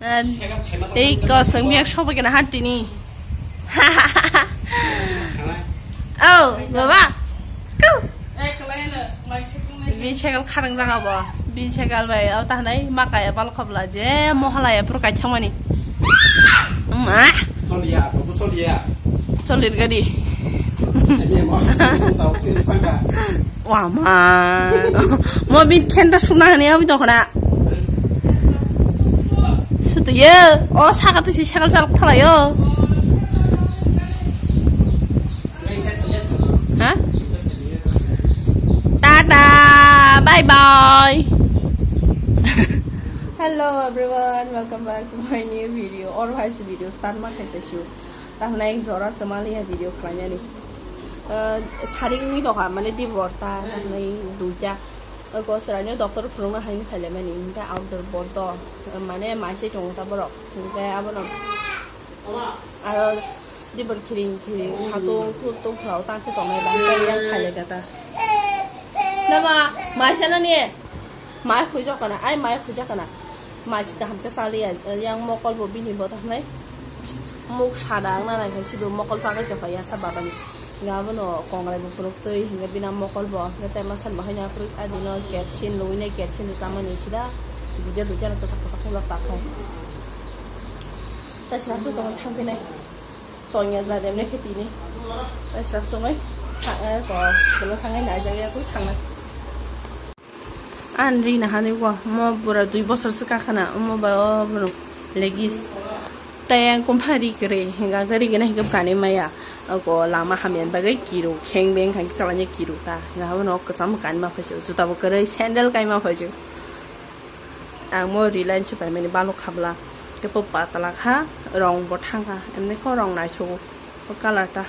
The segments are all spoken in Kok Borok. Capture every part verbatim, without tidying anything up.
Tei kosong biak sobo kena hat tini. Oh, baba. Ku. Bini cycle kharang jaga bo. Bini cycle bai o tahnai ma kaya bal khobla je mohalaya pur kai thangmani. Ma. Choliya, babu choliya. Cholir gadi. Wama. Mo bini khenta sumna hwnwi obi dokhna. Sutuyo. O saka tisi cycle chalok thalayo. Ha? Tata. Bye bye. Hello everyone, welcome back to my new video. Or bhai si video start ma khai kaishu. Tahnai jora se maliya video khlainani. Eh, sari wngwi tongkha, mane di borta, tahnai duita. Eh, go srani doctor phunukna hai khaile mani, hingke outdoor bodo, eh, mane maise tongo ta borok. Hingke abono aro di bor khiring khiring satung tung tung khlao tang khe tongnai ba, hingke yang khaile gata. Nama, maise nani? Mai khuijak kana, ai mai khuijak kana. Mai si kaham khe chaliya, yang mokol bo bini bo tahnai. Muk sada wngna nai khai sido mokol chagwi tongkha yasa babani. Nga bono kongrai bo phunuk twi hinga bina mokol bo. Nga tai masan bo haina phunuk adino kerosene lwinai kerosene rwchamani sida. Dudia dudia no kwchak kwchak phunuk tak khai. Tai srap su tongwi thang phinai. Tongya ja dem ne khe tini. Tai srap sungwi thang ko school thangwi naijak ya kwi thangnai. An ri na hani go mo bura dui bosor se kakhana mo ba o bono legis. Tai ang komphari kere hinga gari gena hinga kani maya. Go lama hamya bagwi kiru kheng beng khai kalanya kiru ta. Nga bono kwcham kani ma phaisu juta bo kere sandal kai ma phaisu. Ang mo Reliance pai mani balok khabla. Tepo patala kha rong bo thangkha. Emni kho rong naithogo. O color ta.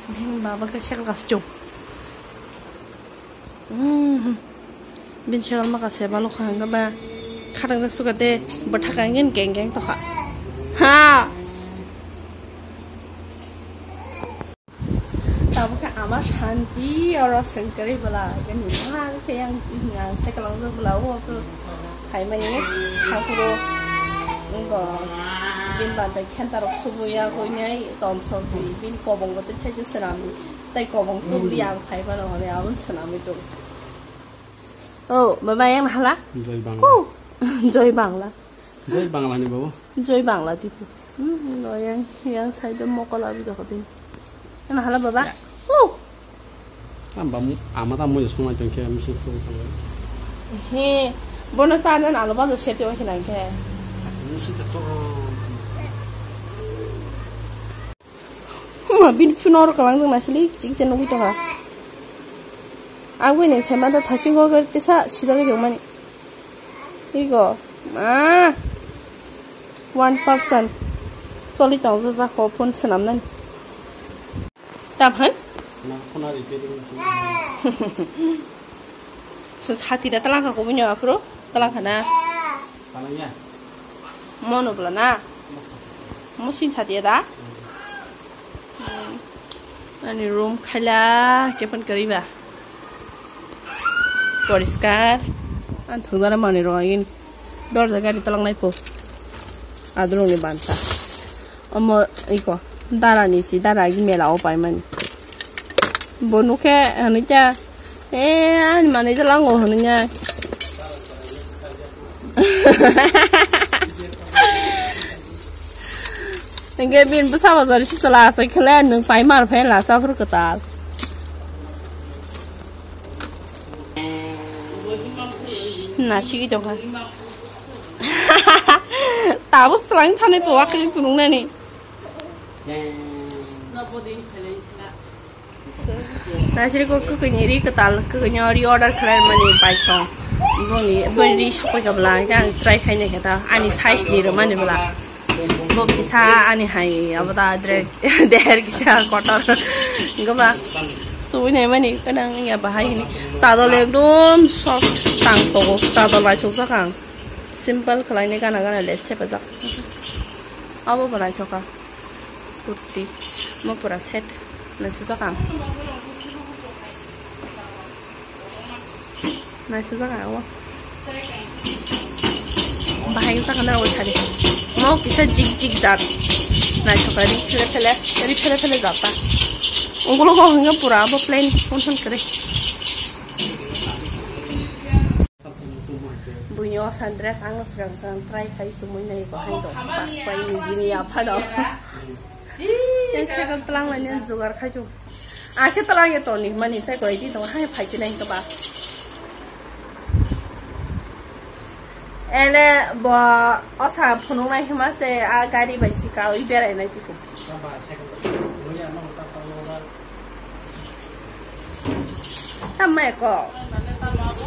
Beng baba khe sekal kascho. Mhm. Bini sewal maka se balo kha hwnba khatang jak suka de bwtha kangin geng geng tokha. Ha. Tabuk khe ama shanti oro sengkari bwla gani ma khe yang yang cycle ang jak bwla o phai mani thakhuro ngo bin banta khenta rok subuya koinai tonsok di bin kobong bote thaise swnam. Tai kobong tubli ang phai phano hwnwi aboni swnamwi tung. Oh, baba yang hala? Joy Bangla. Ku. Joy Bangla. Joy Bangla ni babu. Joy Bangla tipu. Hmm, no yang yang side mokol abi doho bin. Yang hala baba? Ya. Ku. Amba ama ta mo sung ma tong khe misi sung khe. He, bono sa nan alo bajo sete wa khe nang khe. Misi ta choro. Ma bini phone oro kalang jang nasili kichi kichi nugui tongha. Ang bini sai manta thasingo gari tesa sijagwi tongmani. Igo ma one person choli tong jajak ho phone swnamnani. Tam han? Na phone ari ke ding. So sati da talangkha ko bunyo aphuru talangkha na. Talangya. Mono bla na. Mo sin sati da. Hmm. Ani room khaila kepan kariba. Poriskar. An thongjana mani rong agin. Dorja gari talang nai po. Adrong ni banta. Omo iko. Dara ni si dara agi mela o pai mani. Bo nukhe hwnwi kya, "Eh, ani manwi jalango," hwnwi ya. Hingke bini bwsa bo jori si chwla asai khe le nwng pai mar phe la sa phuru kwtal. Nasigi tongkha. Tabuk swlang thani po wakhe phunuknani. Nasiri ko kwkwi ni ri kwtal, kwkwi ni ri order khlai mani paisong. Boni, boni ri sokoi ka bwla, hingke ang try khai nai khe ta, ani size ni rwmani bwla. Bo kisa ani hai, abo ta dre, der kisa kotor. Hingke ba, suwi nai mani, kadang ya bahai hini. Chadol ekdom soft tang togo, chadol bai chukjak ang. Simple khlai ni gana gana less thepajak. Abo bo naithok kha. Kurti. Mo pura set. Naithok jak ang. Naithok jak ang o. Bahai wngkha khana rogwi thani. Mo kisa jik jik jat. Naithok kha ri phele phele, ri phele phele jat ta. Unggulo bo hwnga pura abo plain phone phone kwrwi. Buino sandres ang swkang swkang try khai sumui nai bahai do. Pas pai ni jini aphano. Yang second tlang lainai jugar khai chu. Akhe tlang ye toni mani tai koi di to hai phai chinai to ba. Ele bo osa phunuk nai hima se a gari bai si ka ui berai nai tiku. Tamma eko.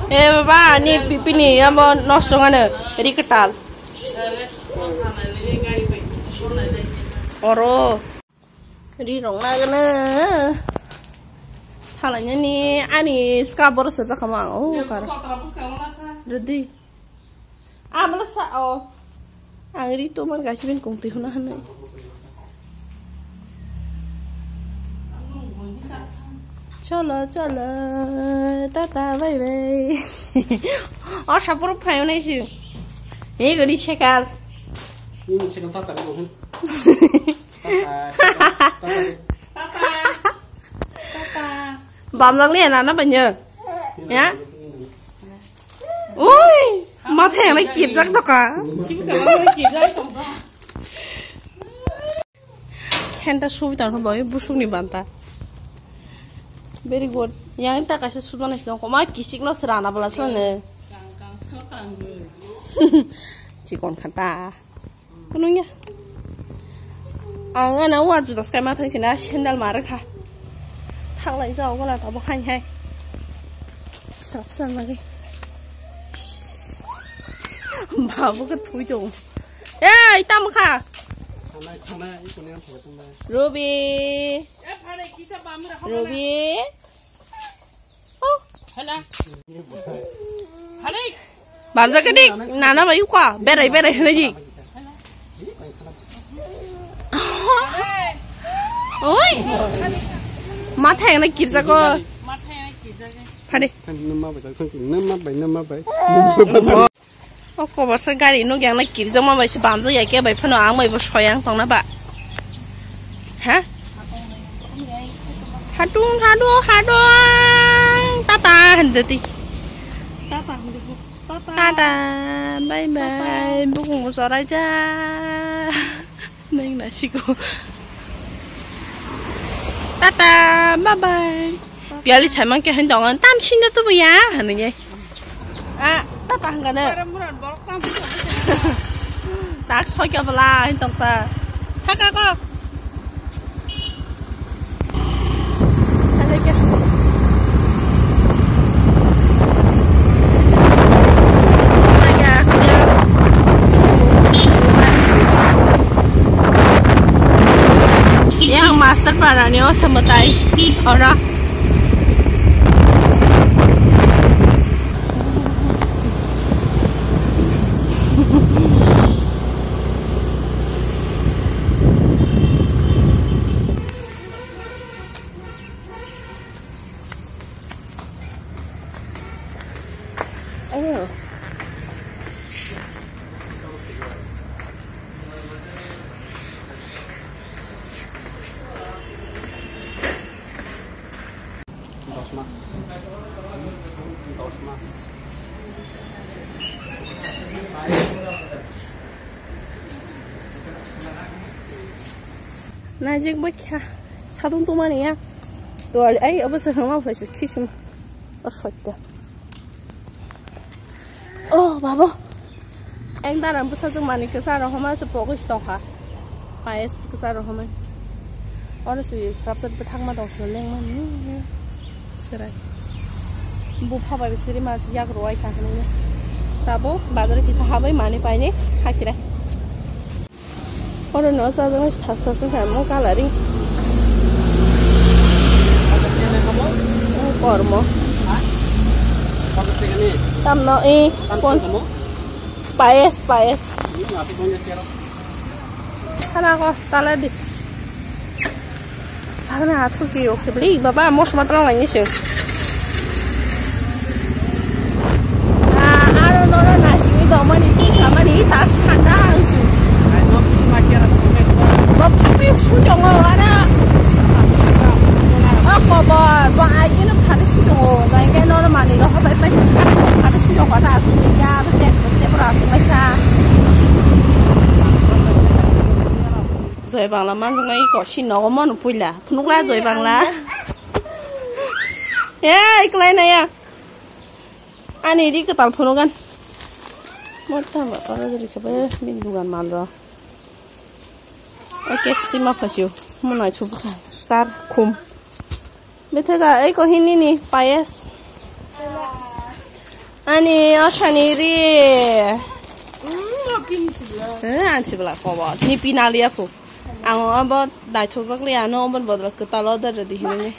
E baba, ani pipini amo nosto ngano, ri kwtal. Oro. Ri rong nagana. Thalanya ni ani ska boro sa jakha mang. Oh, kar. Ready. Amla sa o. Ang ri to mar gaisi ben kong twi huna hanai. Cholo, cholo. Tata, bye bye. O sapur phayo nai si. Ei gori sekal. Ini sekal tata ko hin. Tata, tata, tata. Bamjak le nana banya. Ya? Ui, ma theng le kirjak doka. Khenta subi tang boy busuk ni banta. Very good. Yang ta kaisa subana sidong koma kisik no serana bala selane. Chikon khanta. Kunungya. Ang ana wa juda skai ma thang sina sandal mar kha. Thang lai jao gala tabo hai hai. Sap san lagi. Babu ka thui jong. Ei, tam kha. Ruby. Ruby. Oh. Bamjak ni nana bai ukha berai berai hwnwi. Oi. Ma thang na kirjago. Phade. Nama bai, nama bai, nama bai. O koborsa gari no yang na kirjakma bai se bamjak ya ke bai phano ang bai bo soyang tongna ba. Ha? Hatung, hatung, hatung. Tata, hande ti. Tata, hande ti. Tata. Tata, bye bye. Tata. Bukung sorai ja. Neng na siko. Tata, bye bye. Piali saimang ke hin tongan tam sinda tu ya, hanu ye. Ah, tata hangane. Tak soi ke bela hin tong ta. Thaka ko. Yang master para ni o semetai ora. Dos mas. Dos mas. Najik bai kha. Sadung tuma ni ya. To ai abo se hama phai su khisim. Asakta. Oh, babo. Eng daram bwsajwk mani kwcharo homa se pogwi se tongkha. Payas kwcharo homa. Oro se srapsa bwthakma tong se lengmani. Serai. Bupha bai bisiri mas yak rwai kha hwnwi. Tabuk bazar kisa habai mani paini hakhirai. Oro no chajaknai thasa se kha mo coloring. Kormo. Tamno e kon. Payas, payas. Khana ko tala di. Sakni athuki yok se beli baba mosma tala nangni se. Ah, aro noro nasingni domani tu kamani Tas thanda ang su. Bo phapi su jongo ara. O kobo bo ai kino phari su jongo. Gai gai no mani ro hobai pai phari su jongo ta su ya te te pura su mai sa. Joy Bangla manjung nai ko si nogo mon puila. Phunukla Joy Bangla. Ya iklai na ya. Ani ri kwtal phunugan. Morta ba para jori khabe min dugan mal ro. Oke, stima phasio. Munai chubukha. Star khum. Bithega ei ko hinini payas. Ani osani ri. Eh, an sibla kobo. Ni pinalia phu. Ang obo daithokjak li ano obo bodol kwtal order di hinini.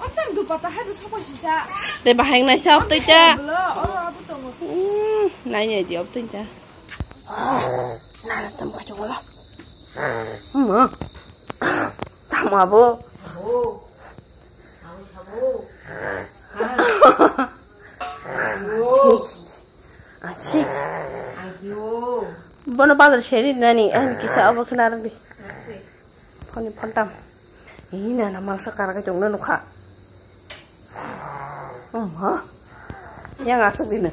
Ontam dupata hai bo sokoi sisa. Te bahai nai sa optoi ta. Bla, oro abo tongo. Hmm, nai nai di optoi ta. Nana tam kha chungo la. Hmm. Tam abo. Abo. Abo sabo. Chik. Ah, chik. Ayo. Bono bazar seri nani, ah, kisa abo khna rang di. Phone, phone tam. Ina na mangsa kara ka chungna nukha. Oh, ha? Yang asuk dina.